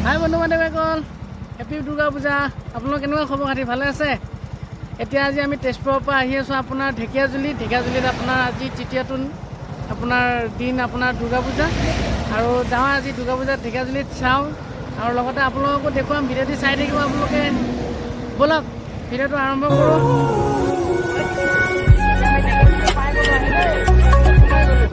হাই বন্ধু বান্ধৱীসকল, হেপী দুৰ্গা পূজা। আপোনালোক কেনেকুৱা খবৰ খাতি, ভালে আছে? এতিয়া আজি আমি তেজপুৰৰ পৰা আহি আছোঁ আপোনাৰ ঢেকীয়াজুলি। ঢেকীয়াজুলিত আপোনাৰ আজি তৃতীয়টো আপোনাৰ দিন আপোনাৰ দুৰ্গা পূজা। আৰু যাওঁ আজি দুৰ্গা পূজাত ঢেকীয়াজুলিত চাওঁ আৰু লগতে আপোনালোককো দেখুৱাম। ভিডিঅ'টি চাই থাকিব আপোনালোকে। ব'লক, ভিডিঅ'টো আৰম্ভ কৰোঁ। পাই গ'লো আহি দেই। পাই গ'লো।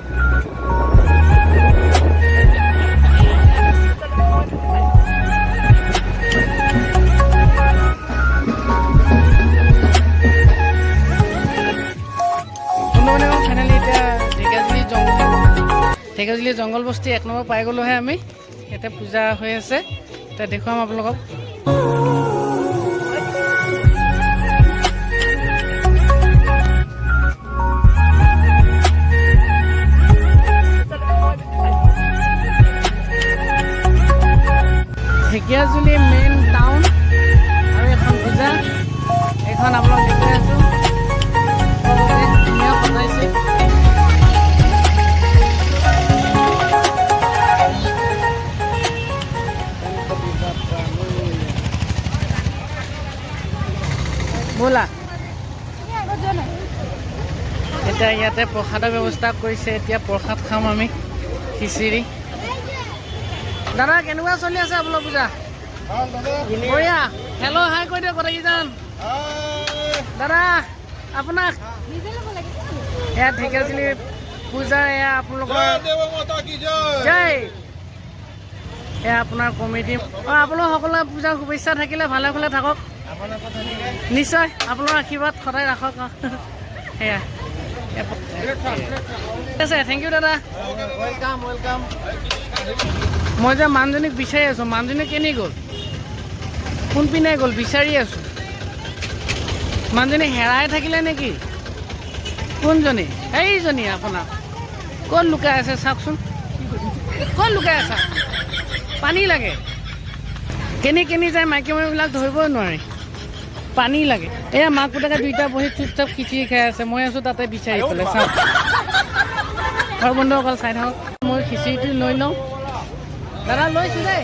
বন্ধু বান্ধৱ, ফাইনেলি এতিয়া ঢেকীয়াজুলি জংঘল বস্তি 1 নম্বৰ পাই গ'লোহে আমি। ইয়াতে পূজা হৈ আছে, এতিয়া দেখুৱাম আপোনালোকক। ঢেকীয়াজুলি মেইন টাউন আৰু এখন পূজা এইখন আপোনালোক দেখুৱাই আছোঁ। চবতে ধুনীয়া সজাইছে। ব'লা, এতিয়া ইয়াতে প্ৰসাদৰ ব্যৱস্থা কৰিছে। এতিয়া প্ৰসাদ খাম আমি, খিচিৰি। দাদা, কেনেকুৱা চলি আছে আপোনাৰ পূজা? বঢ়িয়া। হেল্ল' হাই কৈ দিয়ক গোটেইকেইজন। দাদা, আপোনাক এয়া ঢেকীয়াজুলি পূজা, এয়া আপোনালোকৰ জয়। এয়া আপোনাৰ কমিটি। অঁ, আপোনালোক সকলোৰে পূজাৰ শুভেচ্ছা থাকিলে। ভালে ভালে থাকক। নিশ্চয়, আপোনাৰ আশীৰ্বাদ সদায় ৰাখক। সেয়া ঠিক আছে। Thank U দাদা। Welcome, welcome. মই যে মানুহজনীক বিচাৰি আছোঁ। মানুহজনী কেনি গ'ল, কোনপিনে গ'ল বিচাৰি আছোঁ। মানুহজনী হেৰাই থাকিলে নেকি? কোনজনী? এইজনী আপোনাৰ। ক'ত লুকাই আছে চাওকচোন। ক'ত লুকাই আছা? পানী লাগে। কেনি কেনি যায় মাইকী মানুহবিলাক ধৰিবই নোৱাৰি। পানী লাগে। এয়া মাক পুতেকে দুইটা বহি চুপচাপ খিচিৰি খাই আছে। মই আছোঁ তাতে বিচাৰি পেলাই। চাওক আৰু বন্ধুসকল, চাই থাকক। মই খিচিৰিটো লৈ লওঁ। দাদা, লৈছোঁ দেই।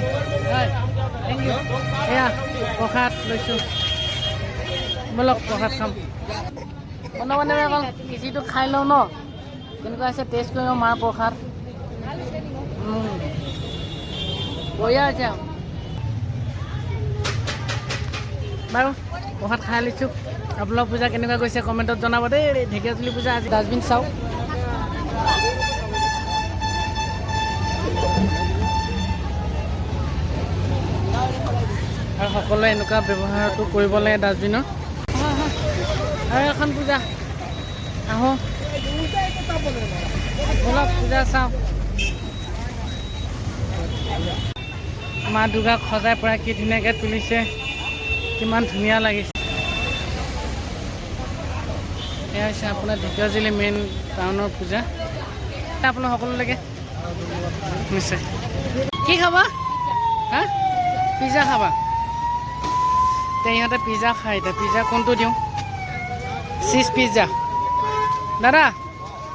হয়, thank U. এয়া প্ৰসাদ লৈছোঁ। ব'লক, প্ৰসাদ খাম। বন্ধু বান্ধৱীসকল, খিচিৰিটো খাই লওঁ ন। কেনেকুৱা হৈছে টেষ্ট কৰি লওঁ মাৰ প্ৰসাদ। বঢ়িয়া হৈছে আৰু। বাৰু, প্ৰসাদ খাই লৈছোঁ। আপোনালোক পূজা কেনেকুৱা গৈছে কমেণ্টত জনাব দেই। ঢেকীয়াজুলি পূজা আজি। ডাষ্টবিন চাওক। আৰু সকলোৱে এনেকুৱা ব্যৱহাৰটো কৰিব লাগে ডাষ্টবিনৰ। আৰু এখন পূজা আহোঁ, ব'লক, পূজা চাওঁ। মা দুৰ্গাক সজাই পৰাই কি ধুনীয়াকৈ তুলিছে, কিমান ধুনীয়া লাগিছে। এয়া হৈছে আপোনাৰ ঢেকীয়াজুলি মেইন টাউনৰ পূজা। আপোনাৰ সকলোলৈকে নিশ্চয়। কি খাবা? হা, পিজ্জা খাবা? এতিয়া ইহঁতে পিজ্জা খায়। এতিয়া পিজ্জা কোনটো দিওঁ? Cheese pizza. দাদা,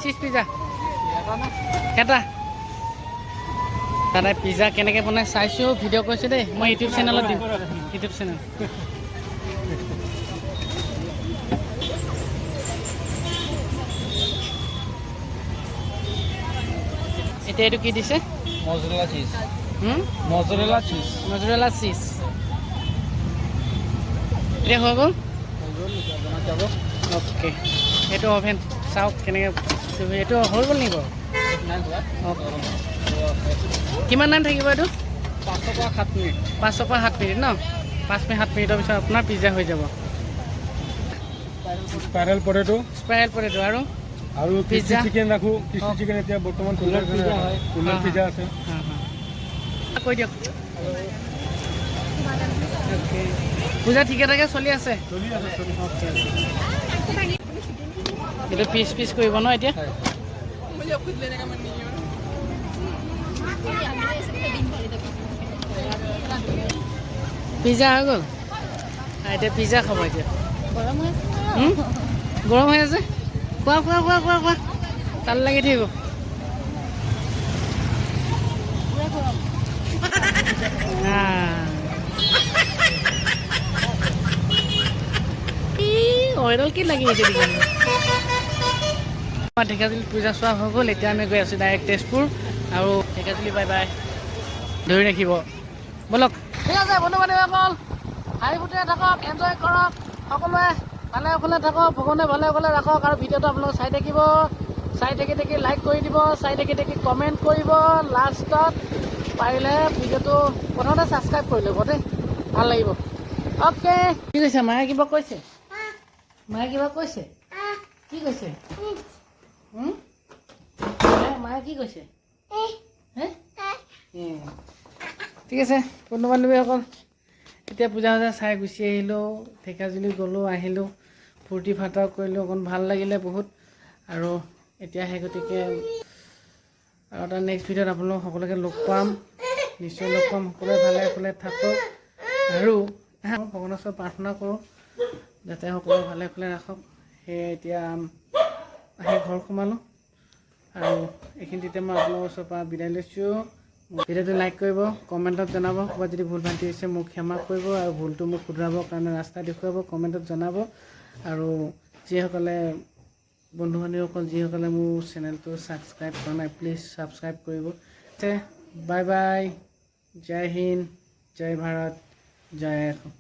চীজ পিজ্জা এটা। দাদাই পিজ্জা কেনেকৈ বনাই চাইছোঁ, ভিডিঅ' কৰিছোঁ দেই। মই ইউটিউব চেনেলত দিম, ইউটিউব চেনেল। এতিয়া এইটো কি দিছে? মজৰেলা চিজ। হুম? মজৰেলা চিজ। মজৰেলা চিজ। এতিয়া হৈ গ'ল। যাব। অ'কে, এইটো অভেন চাওক কেনেকৈ। এইটো হৈ গ'ল নেকি বাৰু? নাই হোৱা। অ'কে, কিমান টাইম থাকিব এইটো? 5ৰ পৰা 7 মিনিট। 5ৰ পৰা 7 মিনিট ন? 5 মিনিট 7 মিনিটৰ পিছত আপোনাৰ পিজ্জা হৈ যাব। Spiral potato. স্পাইৰেল পটেটো আৰু আৰু পিজ্জা। ক্ৰিস্পি চিকেন ৰাখোঁ। ক্ৰিস্পি চিকেন এতিয়া বৰ্তমান চলি আছে। পিজ্জা হয়। কুল্লৰ পিজ্জা আছে। হা হা, কৈ দিয়ক। অ'কে, পূজা ঠিকে ঠাকে চলি আছে? চলি আছে, চলি। অ'কে, এইটো পিচ পিচ কৰিব ন এতিয়া? হয়। পিজ্জা হৈ গ'ল। এতিয়া পিজ্জা খাব এতিয়া। হুম? গৰম হৈ আছে। খোৱা, খোৱা, খোৱা, খোৱা, খোৱা, তাল লাগি থাকিব। এইডাল কি লাগি আছে দেখি। আমাৰ ঢেকীয়াজুলিত পূজা চোৱা হৈ গ'ল। এতিয়া আমি গৈ আছোঁ ডাইৰেক্ট তেজপুৰ আৰু ঢেকীয়াজুলি বাই বাই। ধৰি ৰাখিব ব'লক। ঠিক আছে বন্ধু বান্ধৱীসকল, হাঁহি ফূৰ্তিৰে থাকক, এনজয় কৰক, সকলোৱে ভালে ভালে থাকক, ভগৱানে ভালে ভালে ৰাখক। আৰু ভিডিঅ'টো আপোনালোকে চাই থাকিব, চাই থাকি থাকি লাইক কৰি দিব, চাই থাকি থাকি কমেণ্ট কৰিব। লাষ্টত পাৰিলে ভিডিঅ'টো প্ৰথমতে ছাবস্ক্ৰাইব কৰি ল'ব দেই, ভাল লাগিব। অ'কে, কি কৈছে মায়ে? কিবা কৈছে মায়ে? কিবা কৈছে? কি কৈছে? হুম? মায়ে কি কৈছে হে? ঠিক আছে বন্ধু বান্ধৱীসকল, এতিয়া পূজা চূজা চাই গুচি আহিলোঁ। ঢেকীয়াজুলি গ'লোঁ, আহিলোঁ, ফূৰ্তি ফাৰ্তা কৰিলোঁ, অকণ ভাল লাগিলে বহুত। আৰু এতিয়া সেই গতিকে আৰু এটা নেক্সট ভিডিঅ'ত আপোনালোক সকলোকে লগ পাম, নিশ্চয় লগ পাম। সকলোৱে ভালে ভালে থাকক আৰু ভগৱানৰ ওচৰত প্ৰাৰ্থনা কৰোঁ যাতে সকলোৱে ভালে ভালে ৰাখক। সেয়ে এতিয়া আহি ঘৰ সোমালোঁ আৰু এইখিনিতে মই আপোনালোকৰ ওচৰৰ পৰা বিদায় লৈছোঁ। ভিডিঅ'টো লাইক কৰিব, কমেণ্টত জনাব, ক'ৰবাত যদি ভুল ভ্ৰান্তি হৈছে মোক ক্ষমা কৰিব আৰু ভুলটো মোক শুধৰাবৰ কাৰণে ৰাস্তা দেখুৱাব, কমেণ্টত জনাব। আৰু যিসকলে বন্ধু বান্ধৱীসকল, যিসকলে মোৰ চেনেলটো ছাবস্ক্ৰাইব কৰা নাই, প্লিজ ছাবস্ক্ৰাইব কৰিব। বাই বাই, জয় হিন্দ, জয় ভাৰত, জয় অসম।